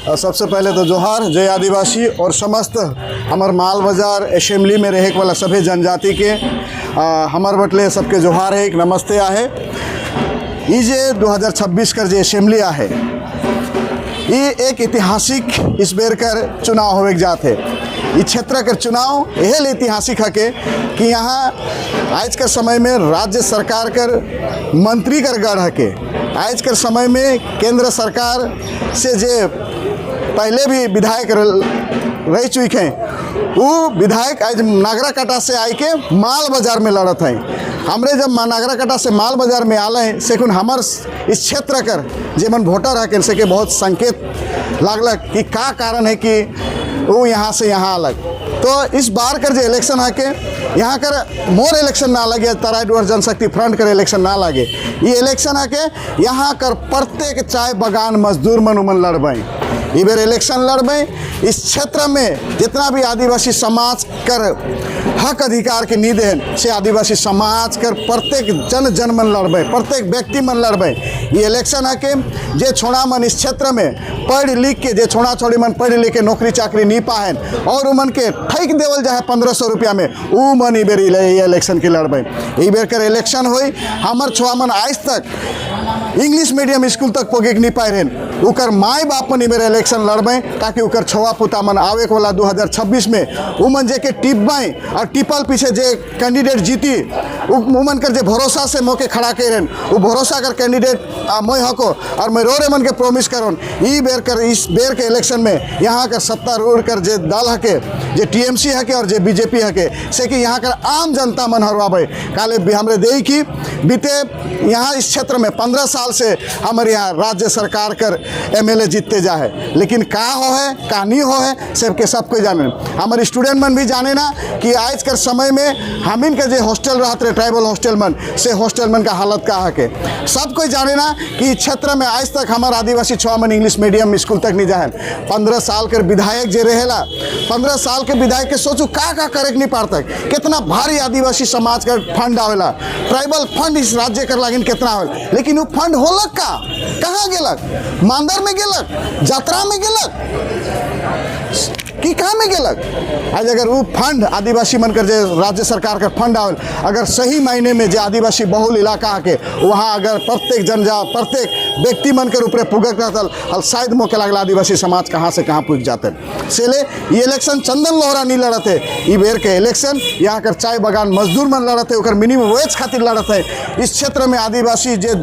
सबसे पहले तो जोहार, जय आदिवासी और समस्त हमार माल बाजार असेंबली में रहे वाला सभी जनजाति के हमार बटले सबके जोहार है, एक नमस्ते आहे। ये जे 2026 कर जे असेंबली आहे, ये एक ऐतिहासिक इस बेर कर चुनाव होवे के जात है। इस क्षेत्र कर चुनाव यह ऐतिहासिक है के कि यहाँ आज के समय में राज्य सरकार कर मंत्री कर गढ़ हके। आज के समय में केंद्र सरकार से जे पहले भी विधायक रह चुके हैं, वो विधायक आज नागराकाटा से आए के माल बाजार में लड़त हैं। हमरे जब नागराकाटा से माल बाजार में आल हैं, से हमर इस क्षेत्र कर जे मन वोटर है से के बहुत संकेत लागलक कि का कारण है कि वो यहाँ से यहाँ अलग। तो इस बार कर जो इलेक्शन है के यहाँ कर मोर इलेक्शन ना लगे, तराई डुअर जनशक्ति फ्रंट कर इलेक्शन ना लगे, ये इलेक्शन है के यहाँ कर प्रत्येक चाय बगान मजदूर मन उमन लड़बें। ये बेर इलेक्शन लड़बें। इस क्षेत्र में जितना भी आदिवासी समाज कर हक अधिकार के नींद है, से आदिवासी समाज कर प्रत्येक जन जन मन लड़बे, प्रत्येक व्यक्ति मन लड़बे। ये इलेक्शन है के जे छोड़ा मन इस क्षेत्र में पढ़ लिख के, जे छोड़ा छोड़ी मन पढ़ लिख के नौकरी चाकरी नहीं पाहेन और उमन के ठैक देवल जाए 1500 रुपया में, ऊ मन ई बेर ये इलेक्शन के लड़बे। ई बेर कर इलेक्शन हुई, हमर छुआ मन आज तक इंग्लिश मीडियम स्कूल तक पोगे के नहीं पाए रहन, उकर माई बाप मन ई बेर इलेक्शन लड़बे, ताकि उकर छुआ पुता मन आवे वाला 2026 में उमन जे के टिपबाई और टिपल पीछे जे कैंडिडेट जीती, उमन कर जे भरोसा से मौके खड़ा के रहन, वो भरोसा कर कैंडिडेट मैं हको और मैं रोरे मन के प्रॉमिस करोन, ई बेर कर इस बेर के इलेक्शन में यहाँ कर सत्तारूढ़ कर जे दल हके, जे टीएमसी हके और जे बीजेपी हके, से कि यहाँ कर आम जनता मन हरवाबे। काले भी हमरे देई की बीते यहाँ इस क्षेत्र में 15 साल से हमारे यहाँ राज्य सरकार कर एमएलए जीतते जा है, लेकिन का हो है, का नहीं हो है, सबके सब कोई जाने। हमारे स्टूडेंट मन भी जाने ना कि आज कर समय में हमिन के जो हॉस्टल रहते रहे, ट्राइबल हॉस्टल मन से हॉस्टल मन का हालत का है के सब कोई जाने ना कि इस क्षेत्र में आज तक हमारे आदिवासी छुआ मन इंग्लिश मीडियम स्कूल तक नहीं जाए। 15 साल के विधायक जे रहेला, 15 साल के विधायक के सोचू का का करे के नहीं पारता। कितना भारी आदिवासी समाज का फंड आवेला, ट्राइबल फंड इस राज्य कर लागिन कितना आवेला, लेकिन वो फंड होलक का? कहाँ गेलक? मांदर में गेलक, जात्रा में गेलक कि कहाँ में गेलक? आज अगर वो फंड आदिवासी मन कर जे राज्य सरकार का फंड आवल, अगर सही मायने में जो आदिवासी बहुल इलाका के वहाँ अगर प्रत्येक जनजा प्रत्येक व्यक्ति मन के ऊपर पुगक रहतल हल, शायद मौके लागला आदिवासी समाज कहाँ से कहाँ पुग जाते। से ले ये इलेक्शन चंदन लोहरा नहीं लड़त है। ई बेर के इलेक्शन यहाँ कर चाय बगान मजदूर मन लड़त है, ओकर मिनिमम वेज खातिर लड़त है। इस क्षेत्र में आदिवासी जे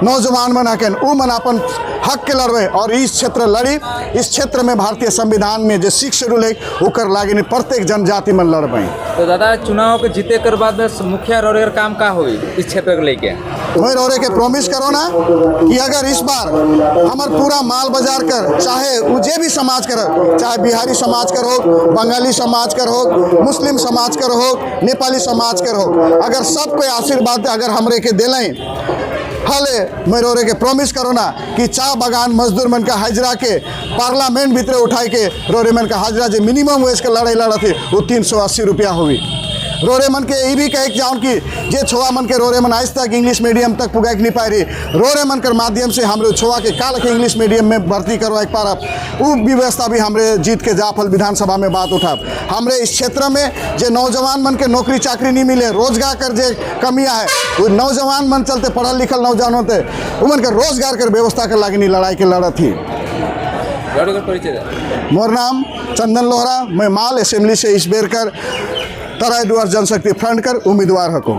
नौजवान मन हकन, उ मन अपन हक के लड़बे और इस क्षेत्र लड़ी। इस क्षेत्र में भारतीय संविधान में जो सिक्स शेड्यूल है, ओकर लागिन प्रत्येक जनजाति मन लड़बे। तो दादा, चुनाव के जीते कर बाद में मुखिया रोरे कर काम का हुई इस क्षेत्र को लेके? वही रोरे के प्रॉमिस करो ना कि अगर इस बार हमार पूरा माल बाजार कर, चाहे उ जे भी समाज कर, चाहे बिहारी समाज कर हो, बंगाली समाज कर हो, मुस्लिम समाज कर हो, नेपाली समाज कर हो, अगर सब कोई आशीर्वाद अगर हमरे के दिलें हले, मैं रोरे के प्रॉमिस करो ना कि चा बागान मजदूर मन का हाजरा के पार्लियामेंट भीतर उठाए के रोरे मन का हाजरा, जे मिनिमम वेज के लड़ाई लड़त थी, वो 380 रुपया हुई। रोरे मन के ये भी कहे जाऊँ कि जे छोआ मन के रोरे मन आज तक इंग्लिश मीडियम तक पुगाए नहीं पाए रही, रोरे मन कर माध्यम से हमरे छोआ के काल के इंग्लिश मीडियम में भर्ती करवाए पारब, उ व्यवस्था भी हमरे जीत के जाफल विधानसभा में बात उठाब। हमरे इस क्षेत्र में जे नौजवान मन के नौकरी चाकरी नहीं मिले, रोजगार कर जे कमियाँ है, वो नौजवान मन चलते, पढ़ल लिखल नौजवान होते, उमन के रोजगार कर व्यवस्था कर लागिनी लड़ाई के लड़त थी। रोरे कर परिचय दे। मोर नाम चंदन लोहरा, मैं माल असेंबली से इस बेर कर तराई डुअर जनशक्ति फ्रंट कर उम्मीदवार हको।